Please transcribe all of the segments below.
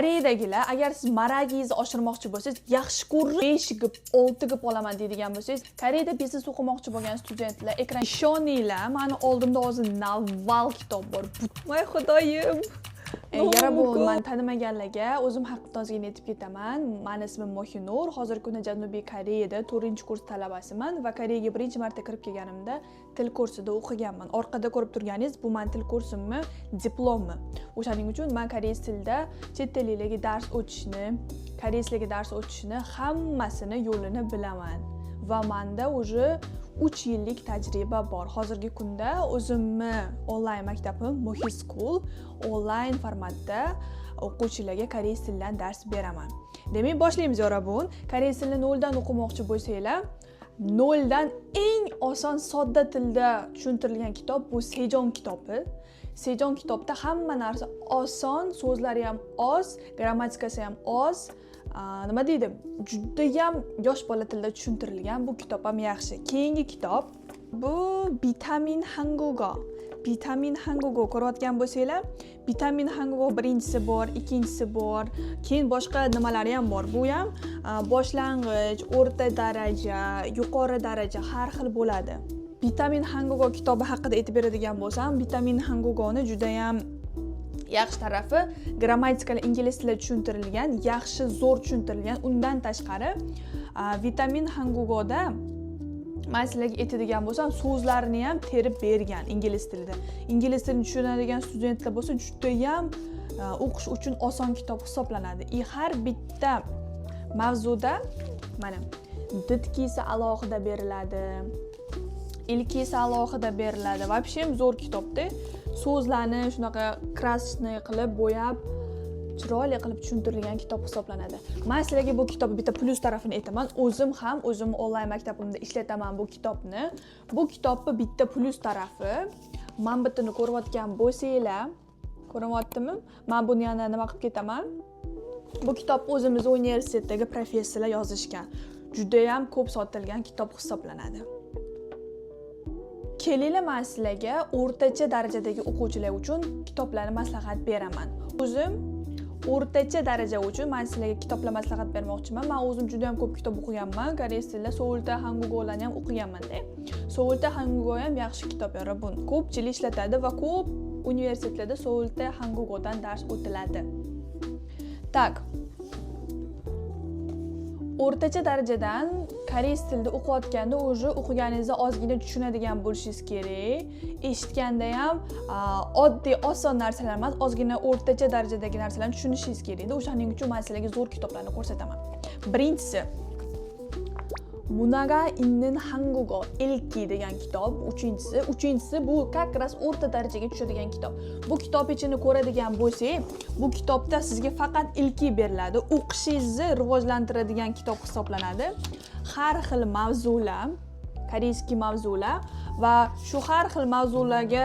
Koreyadagilar, agar siz maragingizni oshirmoqchi bo'lsangiz, yaxshi ko'rib 5 ГП, 6 ГП olaman deydigan bo'lsangiz, Koreyada biznes o'qimoqchi bo'lgan studentlar, ekran, ishoninglar, mani oldimda hozir навал kitob bor. Voy, xudoyim! Yarabun, mani tanimaganlarga o'zim haqimda ozgina aytib ketaman. Mani ismim Mohinur. Hozirgi kunda Janubiy Koreyada 4-kurs talabasiman va Koreyaga birinchi marta kirib kelganimda til kursida o'qiganman. Orqada ko'rib turganingiz bu mani til kursimni diplomi. O'shaning uchun man koreys tilida chet tillilarga dars o'tishni, koreyslarga dars o'tishni hammasini yo'lini bilaman. Va manda уже 3 yillik tajriba bor. Hozirgi kunda o'zimni onlayn maktabim Mohi School, onlayn formatda o'quvchilarga koreys tilidan dars beraman. Demak, boshlaymiz, yarabun. Koreys tilini noldan o'qimoqchi bo'lsanglar, noldan eng oson, sodda tilda tushuntirilgan kitob bu Sejong kitobi. Sejong kitobda hamma narsa oson, so'zlari ham oz, grammatikasi ham oz. Nima deydi, judayam yosh bola tilida tushuntirilgan, bu kitob ham yaxshi. Keyingi kitob bu Vitamin Hangugo. Vitamin Hangugo ko'rayotgan bo'lsanglar, Vitamin Hangugo birinchisi bor, ikkinchisi bor, keyin boshqa nimalari ham bor. Bu ham boshlang'ich, o'rta daraja, yuqori daraja, har xil bo'ladi. Vitamin Hangugo kitobi haqida aytib beradigan bo'lsam, Vitamin Hangugoni judayam yaxshi tarafi grammatikalar ingliz tilida tushuntirilgan, yaxshi, zo'r tushuntirilgan. Undan tashqari, Vitamin Hangugoda man sizlarga aytadigan bo'lsam, so'zlarni ham terib bergan ingliz tilida. Ingliz tilini tushunadigan studentlar bo'lsa, judayam o'qish uchun oson kitob hisoblanadi. И har bitta mavzuda mana 듣기si alohida beriladi, 읽기si alohida beriladi. Вообще zo'r kitobda so'zlarni shunaqa красочный qilib, bo'yab, chiroyli qilib tushuntirilgan kitob hisoblanadi. Man sizlarga bu kitobni bitta plyus tarafini aytaman. O'zim ham o'zimni onlayn maktabimda ishlataman bu kitobni. Bu kitobni bitta plyus tarafi, man bittani ko'rayotgan bo'lsanglar, ko'rinyaptimi? Man buni yana nima qilib ketaman, bu kitobni o'zimizni universitetdagi professorlar yozishgan, judayam ko'p sotilgan kitob hisoblanadi. Kelinglar, man sizlarga o'rtacha darajadagi o'quvchilar uchun kitoblarni maslahat beraman. O'zim o'rtacha daraja uchun man sizlarga kitoblar maslahat bermoqchiman. Man o'zim juda yam ko'p kitob o'qiganman koreys tilida, Soulta Hangugolarni ham o'qiganmanda. Soulta Hangugo ham yaxshi kitob, buni ko'pchilik ishlatadi va ko'p universitetlarda Soulta Hangugodan dars o'tiladi. Так, o'rtacha darajadan koreys tilida o'qiyotganda уже o'qiganingizda ozgina tushunadigan bo'lishingiz kerak. Eshitganda ham oddiy, oson narsalar emas, ozgina o'rtacha darajadagi narsalarni tushunishingiz kerakda. O'shaning uchun man sizlarga zo'r kitoblarni ko'rsataman. Birinchisi 문화가 있는 한국어 읽기 degan kitob. Uchinchisi bu как раз o'rta darajaga tushadigan kitob. Bu kitob ichini ko'radigan bo'lsak, bu kitobda sizga faqat 읽기 beriladi, o'qishingizni rivojlantiradigan kitob hisoblanadi. Har xil mavzular, корейский mavzular va shu har xil mavzularga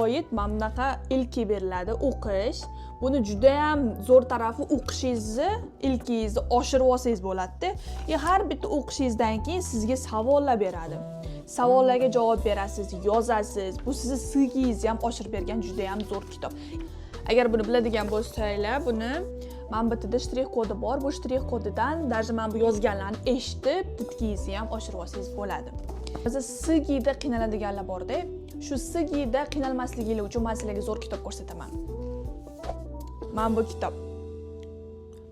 oid mana bunaqa 읽기 beriladi, o'qish. Buni judayam zo'r tarafi, o'qishingizni, 읽기ingizni oshirib olsangiz bo'ladida. И har bitta o'qishingizdan keyin sizga savollar beradi, savollarga javob berasiz, yozasiz. Bu sizni 쓰기ingizni ham oshirib bergan judayam zo'r kitob. Agar buni biladigan bo'lsanglar, buni mana bu yerda shtrix kodi bor. Bu shtrix kodidan даже mana bu yozganlarni eshitib, 듣기ingizni ham oshirib olsangiz bo'ladi. Masalan, 쓰기da qiynaladiganlar borda, shu 쓰기da qiynalmasliginglar uchun man sizlarga zo'r kitob ko'rsataman. Mana bu kitob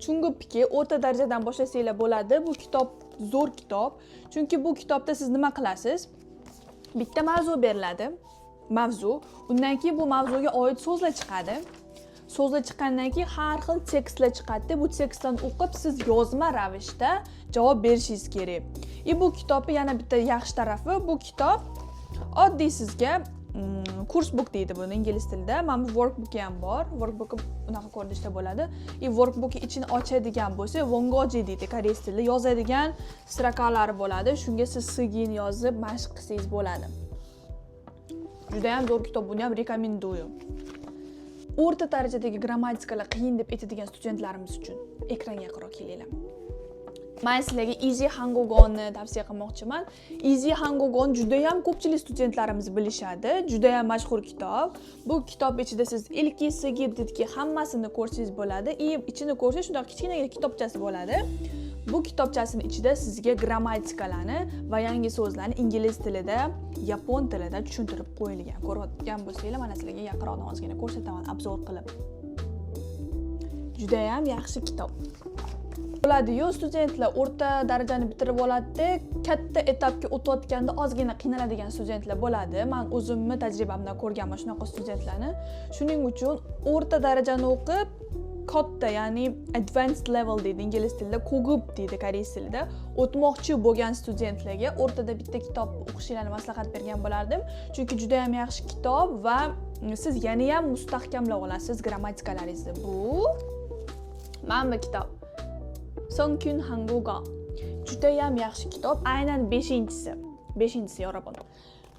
중급기, o'rta darajadan boshlasanglar bo'ladi. Bu kitob zo'r kitob, chunki bu kitobda siz nima qilasiz? Bitta mavzu beriladi, mavzu, undan keyin bu mavzuga oid so'zlar chiqadi. So'zlar chiqqandan keyin har xil tekstlar chiqadida, bu tekstlarni o'qib, siz yozma ravishda javob berishingiz kerak. И bu kitobni yana bitta yaxshi tarafi, bu kitob oddiy sizga course book deydi buni ingliz tilida. Mana bu workbook ham bor, workbook unaqa ko'rinishda bo'ladi. И workbook ichini ochadigan bo'lsa, 원고지 deydi koreys tilida, yozadigan строка lari bo'ladi. Shunga siz 쓰기ni yozib, mashq qilsangiz bo'ladi. Judayam zo'r kitob, buni ham рекомендую. O'rta darajadagi grammatikalar qiyin deb aytadigan studentlarimiz uchun ekranga yaqinroq kelinglar. Man sizlarga Easy Hangugoni tavsiya qilmoqchiman. Easy Hangugon juda ham ko'pchilik studentlarimiz bilishadi, juda ham mashhur kitob. Bu kitob ichida siz ilki, sigi, didki hammasini ko'rsangiz bo'ladi. И ichini ko'rsangiz, shundoq kichkinagina kitobchasi bo'ladi. Bu kitobchasini ichida sizga grammatikalarni va yangi so'zlarni ingliz tilida, yapon tilida tushuntirib qo'yilgan. Ko'rayotgan bo'lsanglar, mana sizlarga yaqinroqdan ozgina ko'rsataman, обзор qilib. Juda ham yaxshi kitob. Bo'ladi-yu, studentlar o'rta darajani bitirib oladi-da, katta etapga o'tayotganda ozgina qiynaladigan studentlar bo'ladi. Men o'zimni tajribamdan ko'rganman shunaqa studentlarni. Shuning uchun o'rta darajani o'qib, katta, ya'ni advanced level deydi ingliz tilida, 고급 deydi koreys tilida, o'tmoqchi bo'lgan studentlarga o'rtada bitta kitob o'qishinglarni maslahat bergan bo'lardim. Chunki juda ham yaxshi kitob va siz yana ham mustahkamlab olasiz grammatikalaringizni. Bu mana bu kitob. Sungkyun Hangugo. Juda ham yaxshi kitob, aynan 5-inchisi. 5-inchisi 여러분.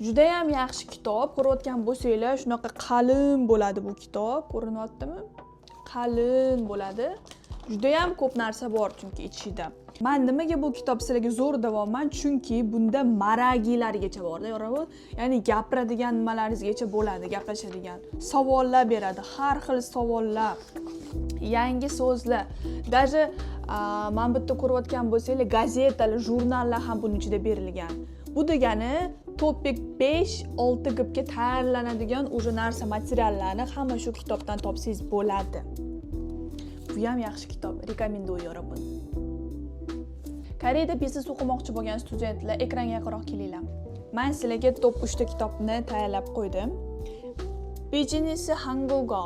Juda ham yaxshi kitob. Ko'rayotgan bo'lsanglar, shunaqa qalin bo'ladi bu kitob. Ko'rinyaptimi? Qalin bo'ladi. Juda ham ko'p narsa bor chunki ichida. Men nimaga bu kitob sizlarga zo'r deyapman? Chunki bunda 말하기largacha borda, 여러분. Ya'ni gapiradigan nimalaringizgacha bo'ladi, gaplashadigan. Savollar beradi, har xil savollar, yangi so'zlar. Даже mana bu yerda ko'rayotgan bo'lsanglar, gazetalar, jurnallar ham buning ichida berilgan. Bu degani TOPIK 5-6 ГЫПga tayyorlanadigan уже narsa, materiallarni hamma shu kitobdan topsangiz bo'ladi. Bu ham yaxshi kitob, рекомендую, 여러분. Koreyada biznes o'qimoqchi bo'lgan studentlar, ekranga yaqinroq kelinglar. Men sizlarga top 3 ta kitobni tayyorlab qo'ydim. 비즈니스 한국어.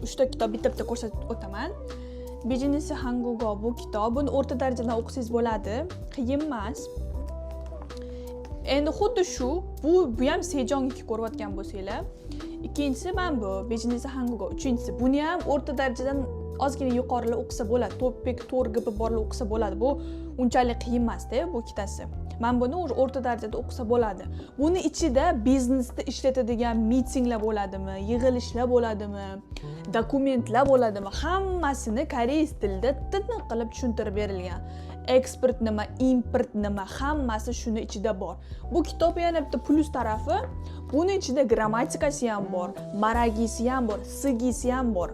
3 ta kitob bitta-bitta ko'rsatib o'taman. 비즈니스 한국어 bu kitob, buni o'rta darajadan o'qisangiz bo'ladi, qiyin emas. Endi xuddi shu, bu ham Sejongniki ko'rayotgan bo'lsanglar. Ikkinchisi mana bu 비즈니스 한국어, uchinchisi buni ham o'rta darajadan ozgina yuqorilar o'qisa bo'ladi. TOPIK 4 ГЫП borlar o'qisa bo'ladi. Bu unchalik qiyin emasda bu ikkitasi. Mana buni уже o'rta darajada o'qisa bo'ladi. Buni ichida biznesda ishlatadigan mitinglar bo'ladimi, yig'ilishlar bo'ladimi, dokumentlar bo'ladimi, hammasini koreys tilida tiniq qilib tushuntirib berilgan. Eksport nima, import nima, hammasi shuni ichida bor. Bu kitob yana bitta plyus tarafi, buni ichida grammatikasi ham bor, 말하기si ham bor, 쓰기si ham bor,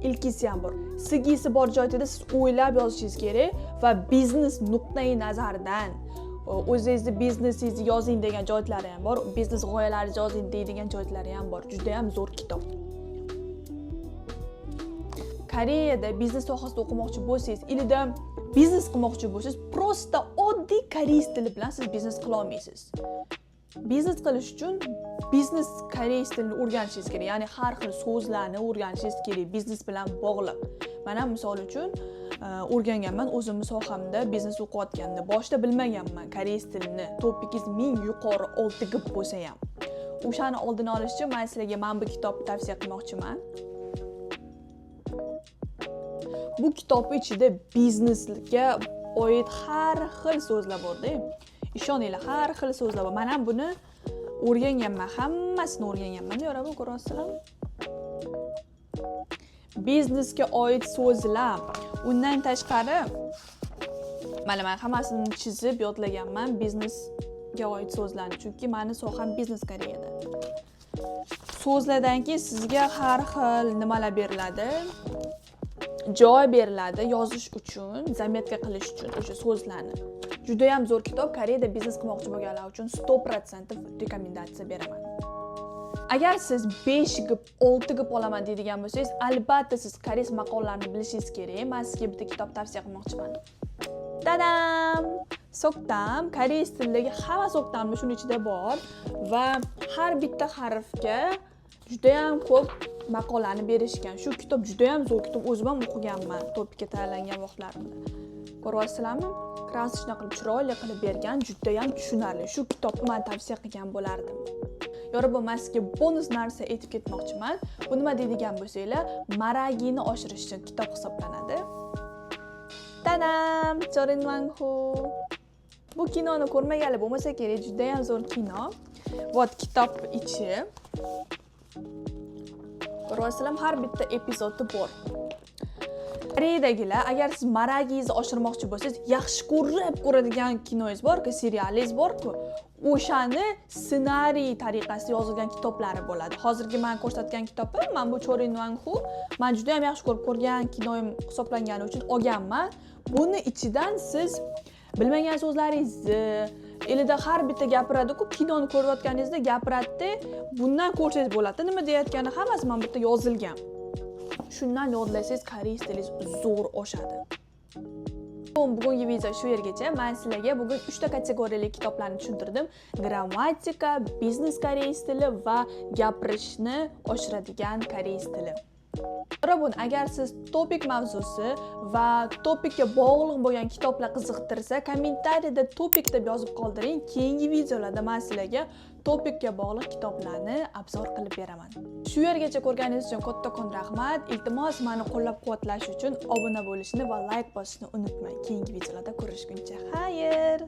읽기si ham bor. 쓰기si bor joyda siz o'ylab yozishingiz kerak va biznes nuqtai nazaridan o'zingizni biznesingizni yozing degan joylari ham bor, biznes g'oyalaringizni yozing deydigan joylari ham bor. Juda ham zo'r kitob. Koreyada biznes sohasida o'qimoqchi bo'lsangiz, ilida biznes qilmoqchi bo'lsangiz, просто oddiy koreys tili bilan siz biznes qila olmaysiz. Biznes qilish uchun biznes koreys tilini o'rganishingiz kerak, ya'ni har xil so'zlarni o'rganishingiz kerak biznes bilan bog'liq. Mana misol uchun o'rganganman o'zimni sohamda biznes o'qiyotganda. Boshida bilmaganman koreys tilini, TOPIKingiz 1000 yuqori 6 ГЫП bo'lsa ham. O'shani oldini olish uchun men sizlarga mana bu kitobni tavsiya qilmoqchiman. Bu kitob ichida biznesga oid har xil so'zlar borda. Ishoninglar, har xil so'zlar bor. Men ham buni o'rganganman, hammasini o'rganganman. 여러분, ko'ryapsizlarmi? Biznesga oid so'zlar. Undan tashqari mana men hammasini chizib yodlaganman biznesga oid so'zlarni, chunki meni soham biznes Koreyada. So'zlardan keyin sizga har xil nimalar beriladi? Joy beriladi yozish uchun, заметка qilish uchun o'sha so'zlarni. Juda ham zo'r kitob, Koreyada biznes qilmoqchi bo'lganlar uchun 100% rekomendatsiya beraman. Agar siz 5 ГЫП, 6 ГЫП olaman deydigan bo'lsangiz, albatta siz koreys maqollarini bilishingiz kerak. Men sizga bitta kitob tavsiya qilmoqchiman. Tadam! 속담, koreys tilidagi hamma 속담ni shuni ichida bor va har bitta harfga juda ham ko'p maqolani berishgan. Shu kitob juda ham zo'r kitob, o'zim ham o'qiganman TOPIKka tayyorlangan vaqtlarimda. Ko'ryapsizlarmi? Красочно qilib, chiroyli qilib bergan, juda ham tushunarli. Shu kitobni men tavsiya qilgan bo'lardim. 여러분, men sizga bonus narsa aytib ketmoqchiman. Bu nima deydigan bo'lsanglar, 말하기ni oshirish uchun kitob hisoblanadi. Tadam! Chorin Wanghu. Bu kinoni ko'rmaganlar bo'lmasa kerak, juda ham zo'r kino. Вот kitob ichi. Ko'ryapsizlarmi, har bitta epizodi bor. Koreyadagilar, agar siz maragingizni oshirmoqchi bo'lsangiz, yaxshi ko'rib ko'radigan kinoyingiz borku, serialingiz borku, o'shani ssenariy tariqasida yozilgan kitoblari bo'ladi. Hozirgi man ko'rsatgan kitobim, man bu Chorin Wang-hu, man juda ham yaxshi ko'rib ko'rgan kinoyim hisoblangani uchun olganman. Buni ichidan siz bilmagan so'zlaringizni elida har bitta gapiradi-ku, kinoni ko'rayotganingizda gapiradida, bundan ko'rsangiz bo'ladi nima deyayotgani, hammasi mana bu yerda yozilgan. Shundan yodlasangiz, koreys tilingiz zo'r oshadi. Bugungi video shu yergacha. Man sizlarga bugun 3 ta kategoriyali kitoblarni tushuntirdim: grammatika, biznes koreys tili va gapirishni oshiradigan koreys tili. 여러분, agar siz TOPIK mavzusi va TOPIKka bog'liq bo'lgan kitoblar qiziqtirsa, kommentariyada TOPIK deb yozib qoldiring. Keyingi videolarda man sizlarga TOPIKka bog'liq kitoblarni обзор qilib beraman. Shu yergacha ko'rganingiz uchun kattakon rahmat. Iltimos, meni qo'llab-quvvatlash uchun obuna bo'lishni va layk bosishni unutmang. Keyingi videolarda ko'rishguncha xayr.